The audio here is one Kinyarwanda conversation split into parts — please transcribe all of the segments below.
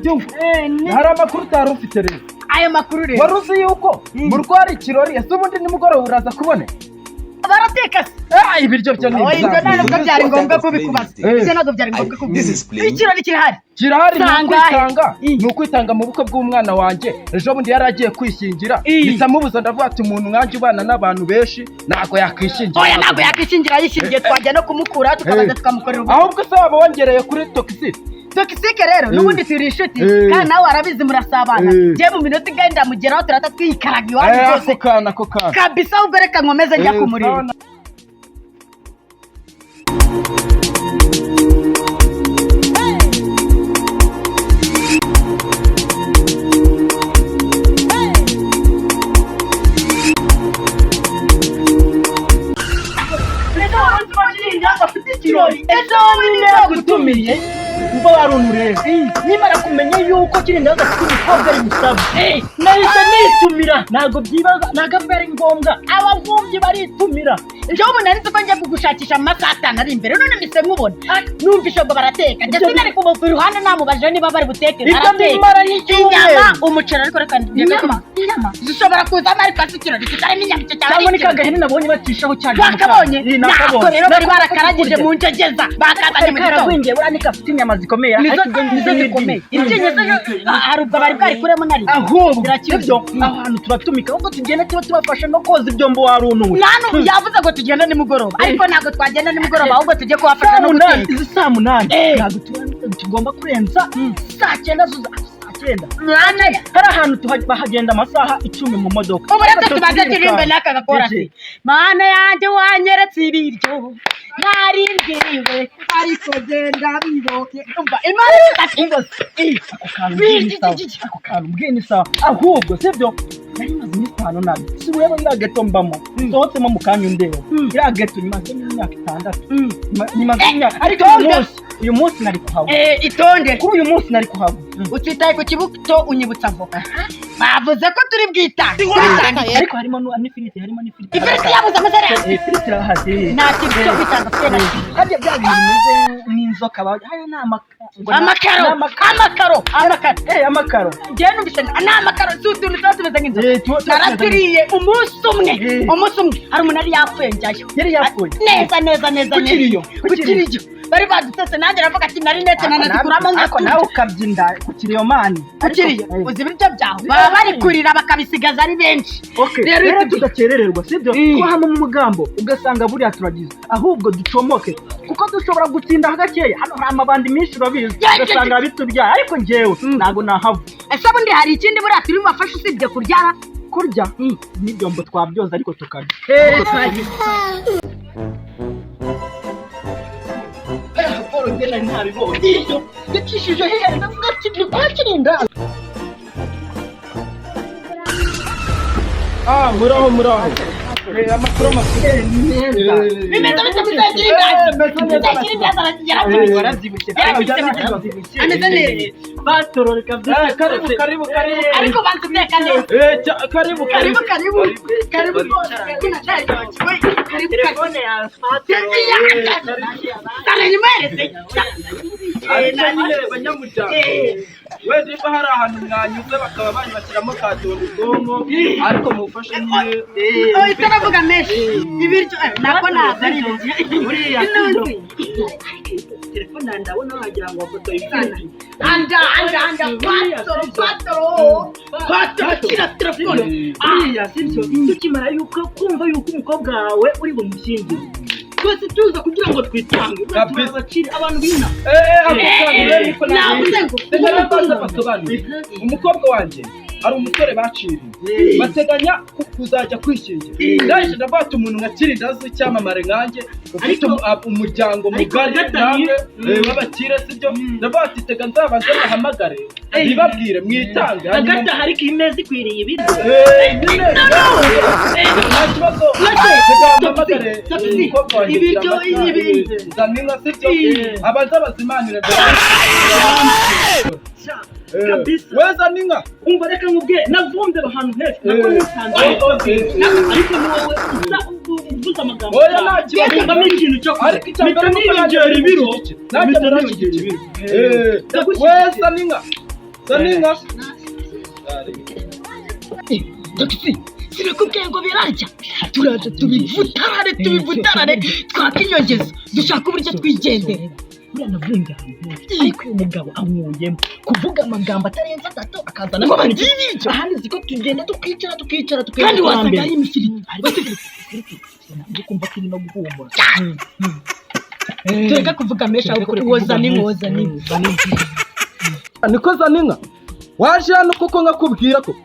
mbyumva. Hari amakuru utari ufite rero. Ayo makuru rero? Wari uzi yuko mu rugo hari ikirori? Ese ubundi nimugoroba uraza kubona? Barateka se? Ah, ibiryo byo ni Oya, ibyo ibisanzwe. ntabwo byari ngombwa kubikubaza. Ibyo ntabwo byari ngombwa This kubikubaza. is playing. Ikirori kirahari? Kirahari, ni Sangahe? ukwitanga, ni ukwitanga mu bukwe bw'umwana wanjye. Ejo bundi yari agiye kwishyingira, mpita ndavuga ati umuntu nkanjye ubana n'abantu benshi ntabwo yakwishingira. Oya, ntabwo yakwishingira. Yishingiye twajya no kumukura, tukabanza tukamukorera ubukwe. Ahubwo se waba wongereye kuri Toxic? Toxic rero, n'ubundi turi inshuti, kandi nawe arabizi, murasabana. Njye mu minota igenda ndamugeraho, turata twikaraga iwacu rwose. Ako kana, ako kana. Kabisa, ahubwo reka nkomeze njya kumureba. Sawa. Ejo nyine yagutumiye. Mva waruntu rero, nimara kumenya yuko Kirindazi afite umukobwa ari musaba, nahise nitumira. Ntabwo byibaza, ntabwo ari ngombwa, abavumbyi baritumira. Njyewe ubu nari nzi ko njya kugushakisha mu masaha 5 ari imbere, none mpise nkubona, numvise ngo barateka. Ndetse nari kumuva iruhande, namubajije niba bari buteke. Ibyo Barateka bimara n'icyumweru. inyama, umuceri, ariko reka Inyama? Inyama zishobora kuzamo, ariko si ikirori kitarimo inyama, icyo cyaba Cyangwa ari ni ka ikirori. gahene nabonye bacishaho cyane. Bakabonye? Nakabonye. Nako rero bari barakaragije mu njegeza, bakazanye mu gitondo. Karagwingiye buriya, ntikafite inyama zikomeye. Nizo Ariko ibyo nizo ngibyo zikomeye. Iryinyo se hari ubwo bari bwarikuremo na rimwe? Ahubwo Biracyuzuye. ibyo ahantu turatumika, ahubwo tugenda tuba tubafasha no koza ibyombo waruntuwe. Nta yavuze ngo tugende nimugoroba, ariko ntabwo twagenda nimugoroba, ahubwo tujye kubafasha Saa no 8 guteka. Izi saa 8 ntabwo tugomba kurenza saa 9 zuza, saa 9. Mwana. Hari ahantu bahagenda amasaha 10 mu modoka. Ubu rero tubanze turirimbe n'aka gakorasi. Iki. Mana yanjye, wanyeretse ibiryo narindiriwe, ariko genda biboke. Umva, Imana Umva se, ako kantu mbwiye ni sawa, ako kantu mbwiye ni sawa. Ahubwo sibyo, nari maze iminsi 5 nabi. Si ureba iriya geto mbamo, nsohotsemo mu kanya undeba, iriya geto nyimazemo imyaka 6, nyimazemo imyaka, ariko uyu munsi, uyu munsi nari kuhagwa. Itonde. Kuri uyu munsi nari kuhagwa. Utitaye ku kibuto, unyibutsa avoka. Bavuze ko turi bwitange, turitange. Ariko harimo n'ifiriti, harimo n'ifiriti. Ifiriti yabuze amasara. Ifiriti irahari. Nta kintu cyo kwitanga afite na kimwe. Harya bya bintu bimeze nk'inzoka hariya ni Amakaro. Amakaro, amakaro. Amakaro. Njyewe numvise ni amakaro, si utuntu tuba tumeze nk'inzoka. Tuba tumeze. Naraturiye umunsi umwe. Umunsi umwe hari umuntu yari yapfuye njyayo. Yari yapfuye? Neza neza neza. Ku Neza. kiriyo? Ku kiriyo bari badutetse, nanjye aravuga ati nari ndetse nanazikuramo. Ariko Nka nawe ukabya inda ku kiriyo mani. Ku kiriyo, uzi ibiryo byaho baba bari kurira bakabisigaza ari benshi. Okay, Rero rero tudakerererwa, sibyo? Twahama mu mugambo ugasanga buriya turagize, ahubwo ducomoke kuko dushobora gutinda gakeya. Hano hari amabandi menshi, urabizi, ugasanga bitubyaye, ariko njyewe ntabwo nahava. Ese bundi hari ikindi buriya turi bubafashe usibye kuryara? Kurya n'ibyombo twabyoza, ariko tukarya. Paul, njye nari ntabibonye ibyo yacishije hehe, ndavuga ati ni kwa Kirinda. Ah, muraho, muraho. Amakuru, amakuru. Bimeze bite, muzehe? Meze neza. Muzehe Kirinda yarabyibushye. Warabyibushye. Yarabyibushye, ameze neza. Batororeka. Karibu, karibu, karibu. Ariko banza uteka neza. Karibu. Karibu, karibu, karibu rwose. Karibu, karibu. Telefone yawe. Sana nyimuhereze. Ariko nyine banyamuryango, wenda niba hari ahantu mwanyuze bakaba banyubakiramo ka dore ubwonko, ariko mufashe nyine. Uhita uravuga menshi ibiryo, nako ntabwo ari ibiryo. Buriya Inuzi. Telefone yawe ndabona wagira ngo wafotoye ifiriti. Anda anda anda, patoro patoro patoro, kira telefone. Buriya sibyo, tukimara yuko kumva yuko umukobwa wawe uri bumushyingire, twese tuza kugira ngo twitange. Buriya turi Kabisa. abakire, abantu b'ina. Ako kantu rero niko Navuze ngo Reka nabanza basobanure. Umukobwa wanjye hari umusore baciriye, bateganya kuzajya kwishingira. Ndaje ndavuga ati umuntu nka Kirindazi w'icyamamare nkanjye ufite umuryango Ariko mugari hagati aho namwe w'abakire, sibyo? Ndavuga ati tega nzabanze bahamagare ntibabwire mwitange hanyuma. Hagati aho ariko iyi meza ikwiriye ibiryo. Nyine nta kibazo, tega mpamagare Taxi, umukobwa wanjye. Ibiryo, Kiramata, zana inka, sibyo? Abanze bazimanire mbere. Kabisa. Weza n'inka. Umva, reka nkubwire, navumbye ahantu henshi nako nisanze, ariko ni wowe uza uvuze amagambo. Oya, nta kibazo. Wumvamo ikintu cyo kurya. Ariko icya mbere Mpita nuko nanjye niyongera ibiro. nanjye Mpita murashyigikiye. niyongera ibiro. Weza n'inka. Zaninka. Tokisi, sinakubwiye ngo birarya. Turaje tubivutarare, tubivutarare, twakinyongeza, dushaka uburyo twigendera. Buriya navuye ahantu hose, ariko uyu mugabo ankuyemo kuvuga amagambo atarenze atatu, akazana Ngo bagiye ibiryo. Ahandi ziko tugenda tukicara, tukicara, tukicara. Kandi wasanga ari imifiriti. Ndi kumva ko irimo guhumura. Tureke kuvuga menshi, ahubwo woza n'inka, woza n'inka. Niko Zaninka, waje hano kuko nkakubwira ko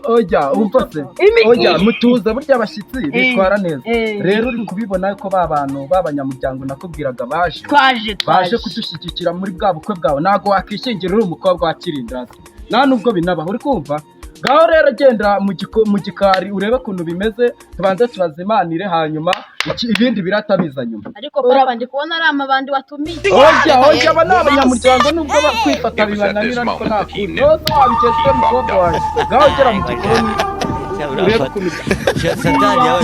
oya, umva se, oya, mutuze, burya abashyitsi bitwara neza. Rero uri kubibona ko ba bantu b'abanyamuryango nakubwiraga baje. Twaje. Baje Twaje. kudushyigikira muri bwa bukwe bwawe. Ntabwo wakishingira uri umukobwa wa Kirindazi, nta nubwo binabaho, uri kumva? Ngaho rero genda mu gikari urebe ukuntu bimeze, tubanze tubazimanire, hanyuma ibindi biratabiza nyuma. Ariko papa, ndi kubona ari amabandi watumiye. Oya, oya, aba ni abanyamuryango, nubwo bakwifata bibananira, ariko nta kundi rwose wabigezwe, mukobwa wanjye. Ngaho gera mu gikoni urebe ukuntu. Satani yawe.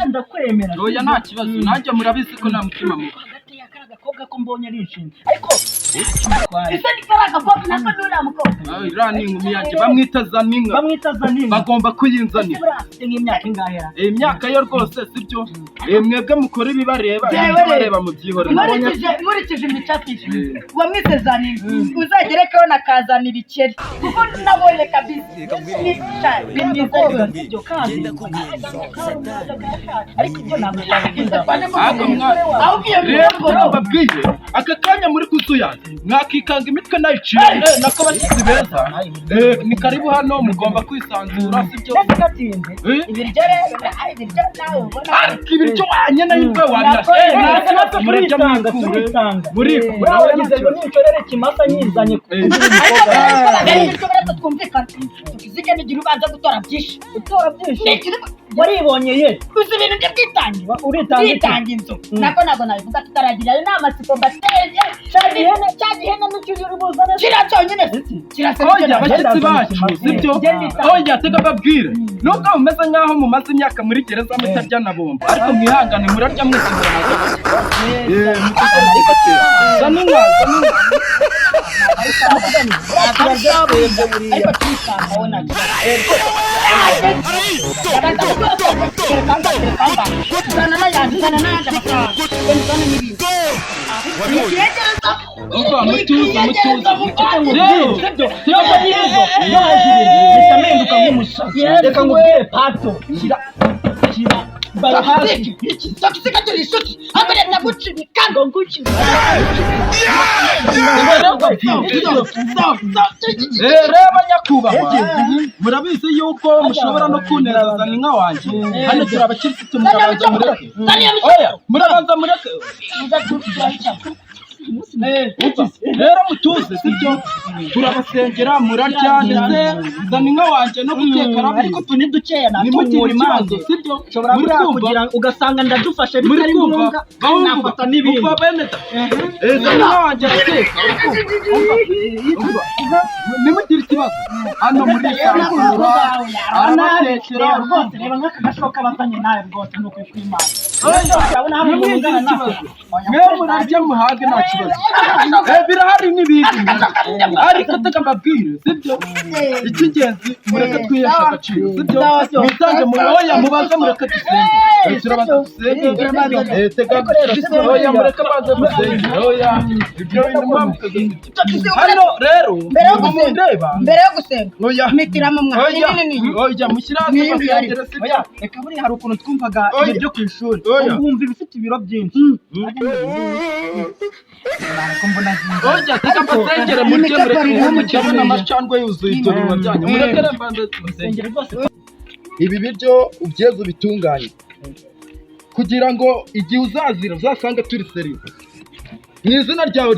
Ndakwemera. Oya, nta kibazo, nanjye murabizi ko nta mutima mubi. Hagati ya kariya gakobwa ko mbonye ari inshinzi, ariko Ese ni kariya gakobwa nako n'uriya mukobwa? Ah, iriya ni inkumi yanjye, bamwita Zaninka. Bamwita Zaninka. Bagomba kuyinzanira. Buriya afite nk'imyaka ingahe ra? Imyaka yo rwose sibyo. Mwebwe mukora ibibareba. Jewe Ibibareba mubyihorere. Nkurikije imicapire, wamwise Zaninka, uzagerekeho na kazana ibikeri, kuko nabonye kabisa ni ni mwiza. Ibyo kandi ariko ibyo ntabwo twabitinda. Ahubwo Ahubwo iyo rero mukobwa mbabwiye, aka kanya muri kuzuyaza mwakikanga imitwe nayiciye. Nako bashyitsi beza, ni karibu hano, mugomba kwisanzura, sibyo? Ndetse gatinze. Ibiryo rero, ibiryo nawe ubona. Ariko ibiryo wanye nayo ubwawe wabirashe. Nta kibazo, murarya. Turitanga. Mwikure. Turitanga. Murikure. Buriya wagize ngo ninshorere ikimasa nyizanye Ariko mbere y'ibiryo rero twumvikana, tukizige n'igihe ubanza gutora byinshi. Utora byinshi. Ni Waribonye ye. Uzi ibintu byo bwitange. Uritanga iki? Bwitanga inzu. Nako ntabwo nabivuga tutaragira, ayo ni amatsiko mbateye. Cya gihene, cya gihene nicyo uri buzane. Kiriya cyonyine kirasa. Oya, bashyitsi bacu, sibyo? Oya, tega babwire, nubwo mumeze nk'aho mumaze imyaka muri gereza mutarya na bombo, ariko mwihangane, murarya mwese, murahaga. Mutegereze. Zaninka, Zaninka. Ariko turitanga, wowe ntabwo. Zana n'ayandi, zana n'ayandi amafaranga, zana n'ibindi. Umva, mutuze, mutuze rero. Sibyo, sibyo, nyizo mpita mpinduka nk'umusazi. Reka nkubwire, pato, shyira, shyira baro hasi. Tokisika turi inshuti, ahubwo reka guca imikano. Reba nyakubahwa, murabizi yuko mushobora no kunereza Zaninka wanjye. Hano turi abakirisitu, murabanza mureke. Oya, murabanza mureke. Umva, rero mutuze, sibyo? Turabasengera, murarya, ndetse Zaninka wanjye no guteka Ariko arabizi. utu ni dukeya Nimugire natungura ikibazo, imanza. sibyo? Nshobora Muri buriya kumva? kugira ugasanga ndadufashe Muri bitari kumva? ngombwa, kandi nafata n'ibindi. Umva bene da. Zaninka wanjye arateka, uri kumva? Umva, nimugire ikibazo, hano muri sanzura arabatekera. Reba rwose, reba nk'aka gashoka bazanye nawe, rwose ni ukuri kw'Imana. Oya, Urabona hari umuntu nimugire ungana nawe. ikibazo, mwe murarya muhage, nta kibazo. Birahari n'ibindi, ariko teka mbabwire, sibyo? Icy'ingenzi mureke twiheshe agaciro, sibyo? Mwitange mu, oya, mubanze mureke dusenge. Turabanza dusenge. Tega, oya, mureke banze musenge. Oya, ibyo bintu muba mukoze hano rero. Mbere yo ubu gusenga. mundeba. Mbere yo gusenga, Oya. mitiramo mwana. Oya. Ni nini? Oya, mushyire hasi Ni ibi basengere, sibyo? Oya, reka, buriya hari ukuntu twumvaga Oya. ibyo ku ishuri, Oya. ukumva ibifite ibiro byinshi. Oya, teka mbasengere, murye, mureke. Murabona amacandwe yuzuye ibyo binwa byanyu, mureke rero mbanze musengere. Sengera rwose. Ibi biryo ubyeze ubitunganye, kugira ngo igihe uzazira uzasange turi seriye mu izina ryawe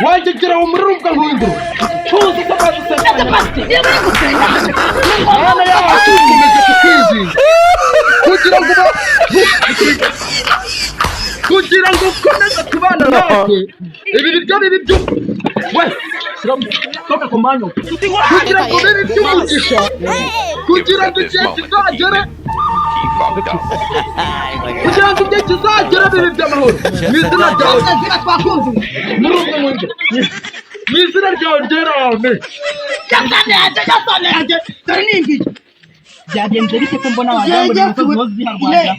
wangegera umururubwa nk'inguru tuzi ko maze usenga. Niba uri gusenga Mana yacu, dukomeje kukwizinga kugira ngo kugira ngo ukomeze kubana natwe. Ibi biryo bibi byo we shyiramo Toka ku manyo. Kugira ngo bibe iby'umugisha, kugira ngo igihe kizagere. Kugira ngo igihe kizagera bibe iby'amahoro mu izina ryawe. Ziba twakunze. Muri ubwo buryo, mu izina ryawe ryera, amen. Gasane yanjye, gasane yanjye, dore ni ingigi. Byagenze bite ko mbona wagira ngo ni umusozi wa ziharwanda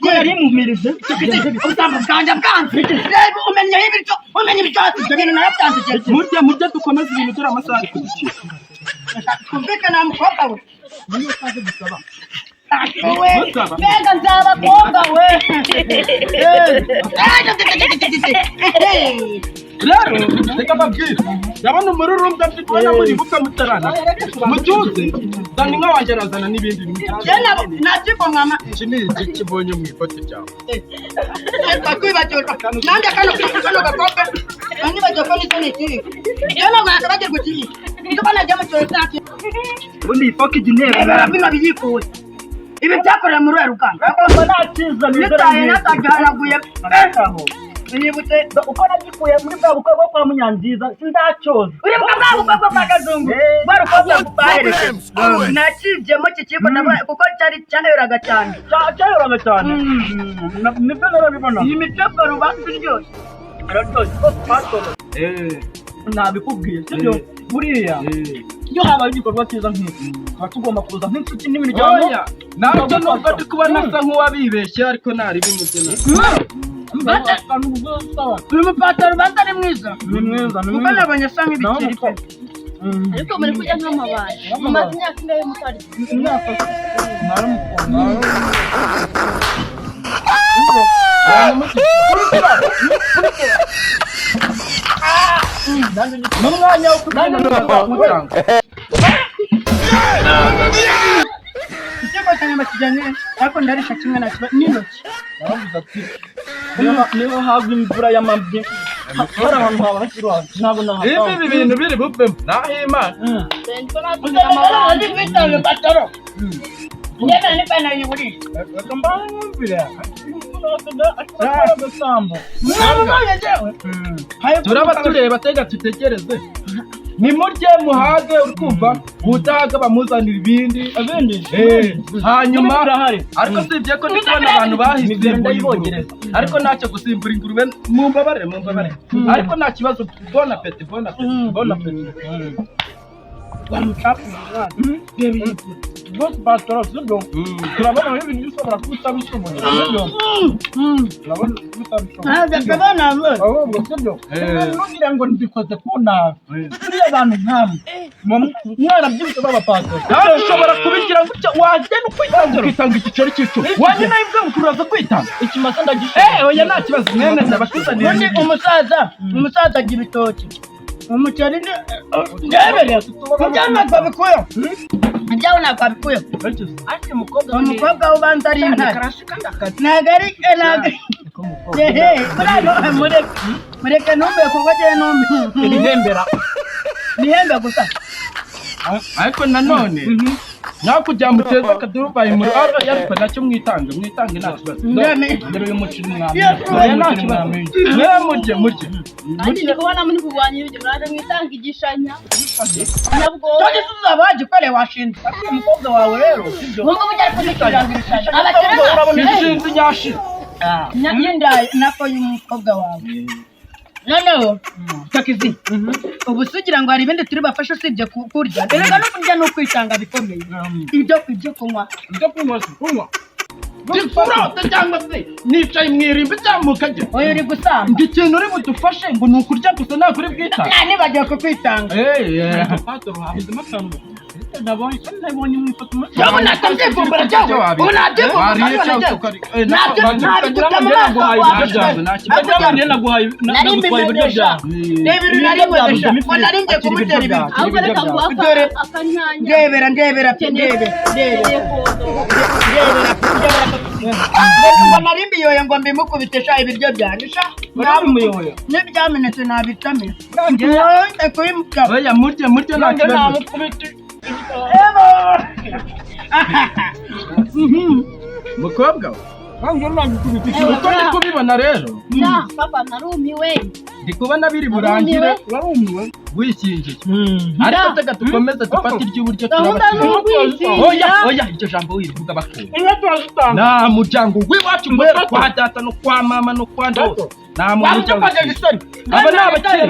ko yari mumirije? Byagenze bite? Ubusambo bwanjye bwanze. Reba, umenyeho ibiryo, umenya ibyatsi, ibyo bintu narabyanze igihe kinini. Murya, murya, dukomeze ibintu, turi amasaha ari kudukira. Twumvikane wa mukobwa we. Niyo twaje gusaba. We. Musaba. Mbega nzabakobwa we. Rero reka mbabwire, ndabona umururumba ndi kubona muri bukwe mutarana mutuze. Zana inka wanjye, arazana n'ibindi bintu. Nabyigomwama. Iki ni igiki mbonye mu ikoti ryawe? Twakwibagirwa nanjye kano gakobwa nibagiwe ko n'icyo ni ikibi, iyo ntabwo nakabagirwa ikibi nzi ko nagiye mu kirori cyacu. Ubundi iyi foka ijya intera. Reba bino biyikuye, ibi byakorewe muri uru ruganda. Agomba nakiza. Nitaye natagihanaguye. Aho. Nibutse. Uko nagikuye muri bwa bukwe bwo kwa Munyanziza sindacyoza. Uri bwa bukwe bwa Kazungu, bwa rukobwa baherekeje nakibyemo iki kigo kuko cyari cyayoraga cyane. Cyayoraga cyane, nibyo narabibona. Iyi mico rubanza iryoshye. Araryoshye rwose pastor, nabikubwiye sibyo? Buriya iyo habaye igikorwa cyiza nk'iki tuba tugomba kuza nk'inshuti n'imiryango. Oya, nabyo nubwo ndi kubona asa nk'uwabibeshye, ariko ntari bimugena. Uyu mupataro ubanza ari mwiza. Ni mwiza, ni Kuko mwiza. nabonye asa nk'ibikeri pe. Ariko muri kurya nk'amabandi, mumaze imyaka ingahe mutarya? Imyaka naramukunda. N'umwanya wo kubyina mutanga. Ikirego cya kijyanye, ariko ndarisha kimwe na kimwe n'intoki. Yaravuze ati niba hagwa imvura y'amabyi hari ahantu haba hakiri ntabwo Ibi nahataha. ibi bintu biri buvemo naho Imana. Dore ndiko natumira amabandi. Ndi kwitanga pataro ndemera n'ipantaro y'ubururu. Reka mbahe mwumvire agasambu. Mwabibonye jewe. Turaba tureba, tega tutegereze, nimurye muhage, urikumva utahaga bamuzanira ibindi. Ibindi. Hanyuma birahari. Ariko sibye ko ndi kubona abantu bahisimbuye ingurube. Ndayibogereza. Ariko ntacyo gusimbura ingurube, mumbabare, mumbabare, ariko nta kibazo. Bon appétit, bon appétit, bon appétit. Rwose pastor, sibyo? Turabona aho ibintu bishobora kuba utabishoboye, sibyo? Turabona kuba utabishoboye ahubwo, sibyo? Ntugire ngo mbikoze ku nabi, buriya abantu nkamwe muba mwarabyibushye b'abapasiteri. Nawe ushobora kubigira gutya, wagenda ukwitanga, ukitanga igiceri cy'icumi, wajya nawe ubwawe ukuraza kwitanga. Ikimasa ndagishoboye. Oya, nta kibazo, mwene ndabakuzanira. Ubundi umusaza arya ibitoki, umuceri ni ndebere ibyawe ntabwo wabikuyeho, ibyawe ntabwo wabikuyeho. Ariko uyu mukobwa Umukobwa we ubanza ari intare, ntabwo ari, ntabwo hehe. Buriya mureke, mureke numve kuko agiye numve. Ibihembera. Nihembe gusa. Ariko nanone nawe kugira ngo uteze akaduruvayi muri ariko nacyo mwitange, mwitange, nta kibazo. Dore uyu muceri mwami. Oya, nta kibazo, mwe murye, murye. Kandi ndi kubona muri kurwanya ibiryo, muraje mwitanga igishanya nyabwoya. Tujye tuzaba wagikoreye washinze. Ariko umukobwa wawe rero, sibyo? Wumva ujya kuzikirira ibishanya abakire. Urabona Ishinzi nyashize. Y'indaya nako y'umukobwa wawe. Noneho takizi ubu se ugira ngo hari ibindi turi bafashe usibye kurya? Erega no kurya ni ukwitanga bikomeye. Ibyo kunywa. Ibyo kunywa si kunywa, ndikurota cyangwa se nicaye mu irimbi cyangwa mu kajya? Oya, uri gusamba. Ngo ikintu uri budufashe ngo ni ukurya gusa, ntabwo uri bwitange. Nta nibagiwe kukwitanga. Pastor, hahizemo akantu nabonye kandi nabonye mu ifoto. Yewe, natabyivumbura jyewe, ubu nabyivumbura jyewe, nabiguta mu maso. Naguhaye Nari nagutwaye ibiryo mbimenyesha. byawe. Reba ibintu nari nywesha ngo nari ngiye kumutera ibiryo. Ahubwo reka nguhe Dore. akanyanya. Ndebera, ndebera pe, ndebera, ndebera, ndebera, ndebera ngo nari mbiyoye ngo mbimukubite sha ibiryo byanjye sha. Warabimuyoye? N'ibyamenetse nabitamira kubimuka. Oya, murye, murye, nta Nanjye kibazo. namukubita. Mukobwa we, Nanjye nagukubita. uko ndi kubibona rero, Ya papa, narumiwe. ndi kubona biri burangire. Warumiwe. Wishingiye, ariko tega dukomeze dufate iry'uburyo. Gahunda ni Turaba. ukwishingira. Oya, oya, iryo jambo wirivuga bakunda. Inka turazitanga. Nta muryango w'iwacu guhera kwa data no kwa mama no kwa ndose, nta muntu ujya wishingira. Aba ni abakire.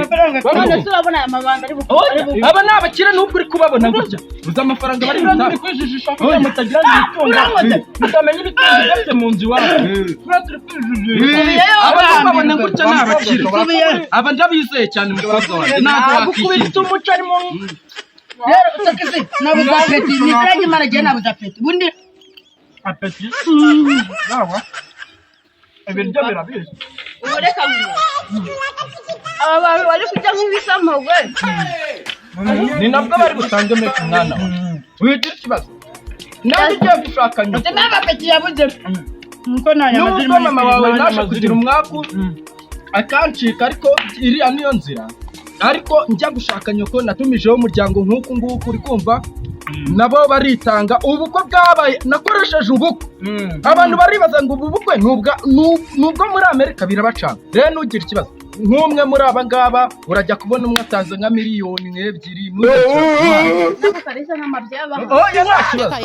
None se urabona aya mabanga ari Oya, aba ni abakire nubwo uri kubabona gutya, uzi amafaranga bari Turi butanga. kwijijisha kugira ngo mutagira imitungo, mutamenya ibitungo byose mu nzu iwacu. Turiya turi kwijijisha. Aba nubabona gutya ni abakire. Aba ndabizeye cyane, mukobwa wanjye ntabwo Gukubita wakwishingira. umuco arimo. Rero utakizi, nabuze appétit, ni izina ry'Imana, agiye nabuze appétit ubundi. Appétit yawa, ibiryo birabizi. Ubu reka ngo aba bantu bari kurya nk'ibisamagwe. Ni nabwo bari butange meke. Umwana wawe wigira ikibazo, nanjye ugiye gushaka nyuma. Ati ntabwo appétit yabuze nuko nta nyama zirimo. Nubwo mama wawe nta naje nyama kugira zirimo. umwaku akancika, ariko iriya niyo nzira. Ariko njya gushaka nyoko natumijeho umuryango nk'uku nguku, uri kumva, nabo baritanga. Ubukwe bwabaye nakoresheje ubukwe, abantu baribaza ngo ubu bukwe ni ubwo muri Amerika, birabacana. Rero ntugire ikibazo, nk'umwe muri aba ngaba urajya kubona umwe atanze nka miliyoni 2 ntugire ikibazo. Ntabwo kareshya nk'amabya y'abaha. Oya, nta kibazo.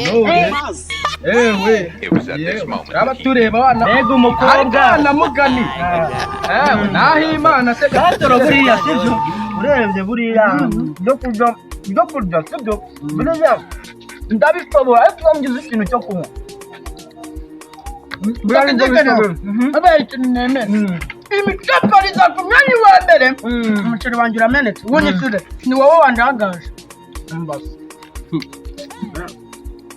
Ewe, It was at this yewe, moment turaba that he tureba wana. Mbega umukobwa. Ariko mugani ewe, naho Imana se. Pasitoro, buriya sibyo, urebye buriya ibyo kurya sibyo, buriya ndabishobora, ariko iyo ngize ikintu cyo kunywa buriya nibyo bishobora. Abaye ikintu nemera, imicapariza ku mwanya wa mbere. Umuceri wanjye uramenetse, uwunyishyure, ni wowe wandagaje. Mbasa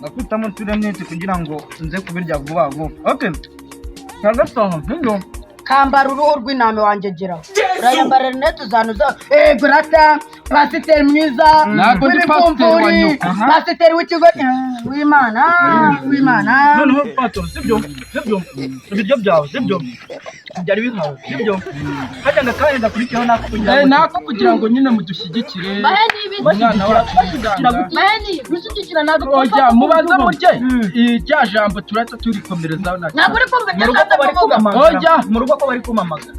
nakutamo uturemyete kugira ngo nze kubirya vuba vuba. Okay, nagasaha nibyo. Kambara uruhu rw'intama wanjye, gira urayambara rinete uzanuza. Ego rata pasiteri mwiza. Ntabwo ndi pasiteri wa w'ibivumvuri, nyoko. Pasiteri w'ikigo w'Imana, w'Imana. Noneho pato, sibyo, ibiryo byawe sibyo byari bihawe, sibyo, hajya ngo akanya gakurikiyeho nako kugira Eh, ngo nako kugira ngo nyine mudushyigikire. Bahe n'ibiti. Umwana wacu yitanga. Bahe n'ibi. Gushyigikira ntabwo. Oya, mubanza murye, irya jambo turahita turikomerezaho, nta Ntabwo uri kumva mu ibyo rugo ko nshatse bari kuvuga. kumamagara. Oya. Mu rugo ko bari kumamagara.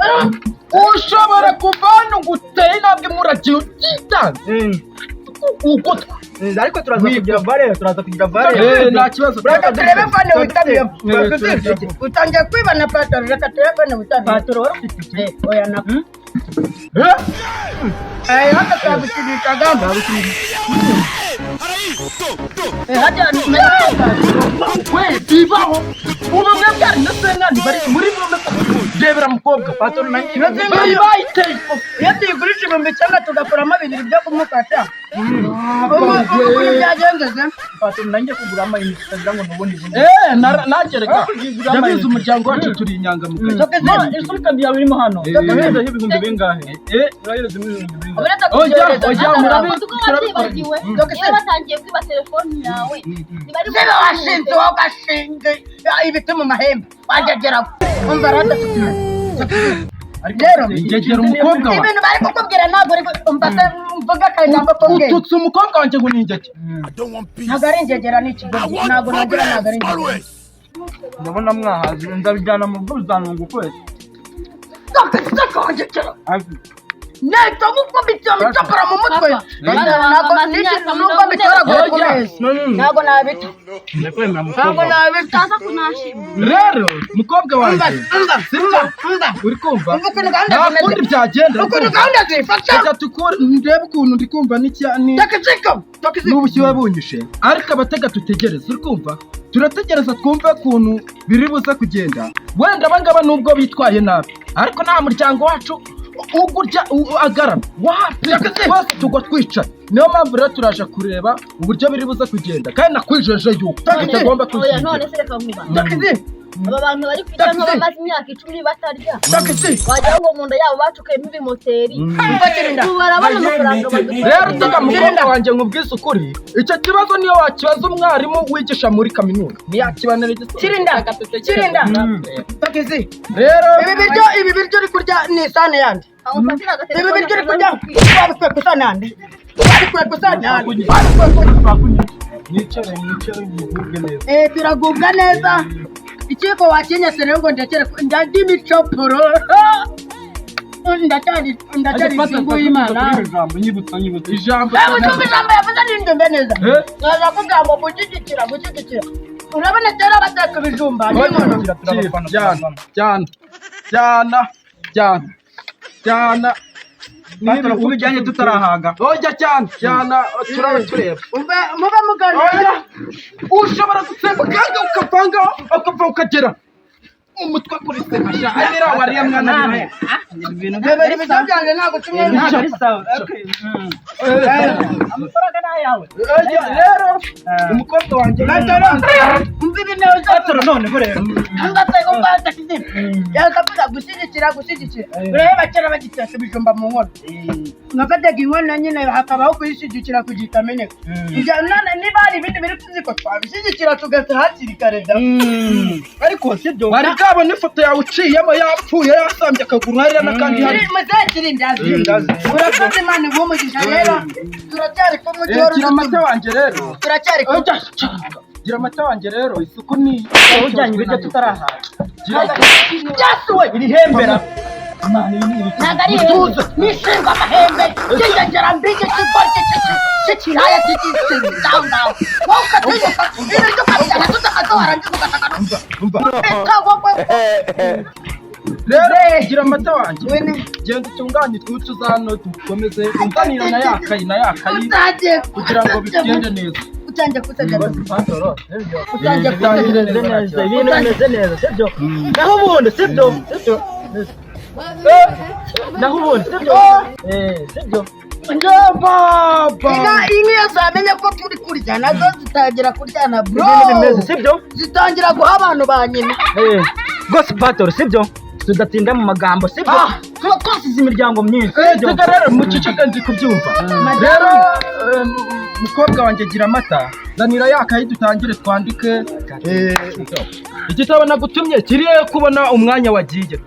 Ushobora kuva hano ngo uteye intambwe imwe, uragiye utitanze ugutwi. Ariko turaza kugira vare, turaza kugira vare. Eh, nta kibazo. Reka turebe fone witabiyemo. Eh, turebe. Utangiye kwibana, patoro, reka turebe fone witabiyemo. Patoro, wari ufite iki? Eh, oya nako. Eh? Eh, hata twagukinishaga. Eh, hajya We bibaho, ubumwe bwari na senkani bari muri bumwe. Rebera mukobwa, Patoro, nanjye bari bayiteye. Iyo tuyigurisha 9000 tugakuramo bibiri byo kumufasha. Ubu ukuntu byagenze. Patoro, nanjye kugura amayinite utagira ngo nubundi bundi. Eh, nanjye reka ndabizi, umuryango wacu turi inyangamugayo. Ma, isukari yawe irimo hano. Eh. Uraherezaho ibihumbi bingahe? Eh, Urahereza ibihumbi bingahe? Uretse oya, kubyohereza. oya, murabizi, Kuko turabikora. wabyibagiwe. Dr. Niba batangiye kwiba telefoni yawe, ntibari Niba washinze wowe ugashinga ibiti mu mahembe wagegeraho, umva rata. Rero Ingegera umukobwa wawe. Ibintu bari kukubwira ntabwo uri umva se, mvuga akajambo k'ubwenge. Ututse umukobwa wanjye ngo ni ingege. Ntabwo ari ingegera, ni ikigoryi, ntabwo nagira, ntabwo ari ingegera. Ndabona mwahaze, ndabijyana mu rugo, bizanunga ukwezi. Wagegera nahita ngukubita iyo micapara mu mutwe. Papa, Ntabwo amaze imyaka nubwo mbitoraguye ku Oya. meza, ntabwo nabita, Ndakwemera, ntabwo mukobwa. nabita. Utaza kunashima. Rero mukobwa Umva, wanjye, umva, sibyo, umva, uri kumva? Umva ukuntu gahunda Nta zimeze. kundi byagenda. Ukuntu gahunda zifasha. Reka tukure ndebe ukuntu ndi kumva n'icya ni Takiziko, takiziko. n'ubushyuhe bunyishe, ariko abatega tutegereze, uri kumva, turategereza twumve ukuntu biri buze kugenda. Wenda abangaba nubwo bitwaye nabi, ariko nta muryango wacu ugurya agaramye wapi, twese tugwa twicaye. Niyo mpamvu rero turaje kureba uburyo biri buze kugenda, kandi nakwijeje yuko tutagomba Oya, none kwishingira. se reka nkubaze. Takizi, Aba bantu bari kwita Taxi. nk'abamaze imyaka 10 batarya. Takizi. Wagira ngo mu nda yabo bacukuyemo ibimoteri. Umva, kirinda. Ubu barabona amafaranga baduha. Rero utega mukobwa wanjye, nkubwize ukuri, icyo kibazo niyo wakibaza umwarimu wigisha muri kaminuza ntiyakibanira igisubizo. Kirinda, kirinda. Takizi. Rero Ibi biryo uri kurya ni isahani yandi. Aho ufatira Ibi agatelefone biryo uri kurya wabikuye ku isahani yandi. Wabikuye ku isahani yandi. Wabikuye ku Mwicare, mwicare, mugubwe neza. Eh, turagubwa neza. Ikiko wakinyese rero ngo ndekere ndarya imicoporo. Ndacyari ingingo y'Imana. Ijambo, nyibutsa, nyibutsa. Ijambo. Nawe utumva ijambo yavuze ntindumve neza. Eh? Naza kuvuga ngo gushyigikira, gushyigikira. Urabona kera bateka ibijumba n'inkono. Jyana, jyana, jyana, jyana, jyana. Patoro, kuba ijyanye tutarahaga. Oya, cyane, jyana, turabe tureba. Umve, mube muganira. Oya, ushobora gutsemba kandi ukavanga, ukava ukagera umutwe kuri sema sha arira wariya mwana bire. Rebera ibiryo byanjye, ntabwo tumwe. Ntabwo ari sawa. Okay. Amafaranga ni ayawe. Oya, rero umukobwa wanjye. Umva ibi neza. Patoro, noneho rero. Umva takizi. Yakavuga gushyigikira, gushyigikira. Urareba kera bagiteka ibijumba mu nkono. Nkafataga inkono nyine, hakabaho kuyishyigikira kugira itameneka. Njya none niba hari ibindi biri kuziko twabishyigikira tugasa hakiri kare da. Ariko sibyo. Wari bwabona ifoto yawe uciyemo yapfuye, yasambye akaguru hariya n'akandi hariya. Muzehe Kirindazi. Urakoze, Imana iguhe umugisha. Rero turacyari kumwe. Eh, gira amata wanjye rero. Turacyari kumwe. Oya, gira amata wanjye rero, isuku ni Ujyanye ibiryo tutarahaga. Gira. Byasuwe. Iri hembera. Imana, ibi ni ibiki? Ntabwo ari ihembe, nishinzwe amahembe cy'ingegera mbigi cy'ikoti cy'ikiraya cy'ikitaho ngaho, wowe ukatinyuka ibiryo ukabijyana tutakaza, warangiza ugataka. Umva. Reka wowe. Rero gira amata wanjye, genda utunganye utwucu uza hano dukomeze, unzanira na yakayi na yakayi Utangiye kugira ngo bigende neza. Utangiye kusebya. Patoro, sibyo. Utangiye Ibintu bimeze neza, ibintu bimeze neza, sibyo. Naho ubundi sibyo, sibyo. Naho ubundi sibyo. Sibyo. Baba. Inka iyo zamenye ko turi kurya nazo zitangira kuryana, bro. Ibintu bimeze sibyo. Zitangira guha abantu ba nyina. Rwose Patoro, sibyo. Tudatinda mu magambo, sibyo. Tuba twasize imiryango myinshi, sibyo. Tega rero muceceke, ndi kubyumva rero. Mukobwa wanjye, gira amata, zanira yakayi dutangire twandike. Igitabo nagutumye kirihe kubona umwanya wagiye?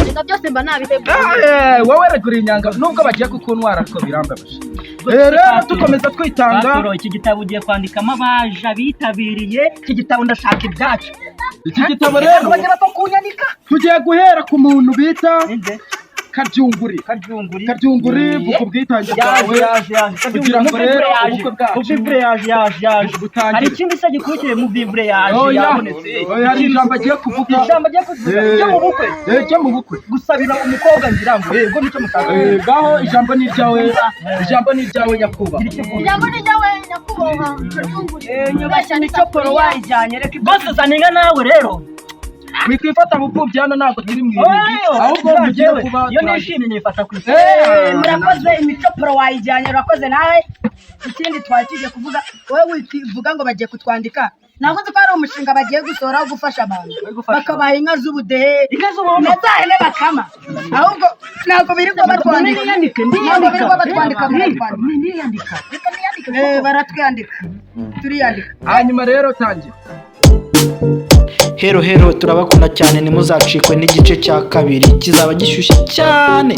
Reka byose mba nabiteguye. Wowe regura inyanga nubwo bagiye kukuntwara, ariko birambabaje. Rero dukomeza twitanga. Patoro, iki gitabo ugiye kwandikamo abaje abitabiriye iki gitabo, ndashaka ibyacu. Iki gitabo rero Bagera ko kunyandika. tugiye guhera ku muntu bita Ninde? Karyunguri. Karyunguri. Karyunguri, vuga ubwitange Yaje. bwawe Yaje, yaje. kugira ngo rero ubukwe bwacu Muvivure yaje, yaje, yaje. butangire. Hari ikindi se gikurikiye? Muvivure yaje. Oya, Yabonetse. oya, hari ijambo agiye kuvuga. Ijambo agiye kuvuga ryo mu bukwe. Ryo mu bukwe. Gusabira umukobwa, ngira ngo yego nicyo mushaka. Ngaho ijambo ni iryawe, ijambo ni iryawe nyakubahwa. Ijambo ni ryawe nyakubahwa Karyunguri. Nyubashya nicoporo wayijyanye, reka ibyo. Rwose zana inka nawe rero. Wikwifata bupfubyi, hano ntabwo turi mu irimbi, ahubwo mugiye kuba iyo nishimye nifata ku isi. Murakoze, imicoporo wayijyanye, urakoze nawe. Ikindi twari tugiye kuvuga, wowe wivuga ngo bagiye kutwandika, ntabwo uzi ko hari umushinga bagiye gusohora wo gufasha abantu, Gufasha. bakabaha inka z'ubudehe Inka z'ubuntu. na za hene bakama. Ahubwo ntabwo birirwa batwandika. Niyandike. Ntabwo birirwa batwandika, muratwandika. Niyandika. Baratwandika, turiyandika. Hanyuma rero tangira. Hero hero, turabakunda cyane, ntimuzacikwe n'igice cya kabiri, kizaba gishyushye cyane.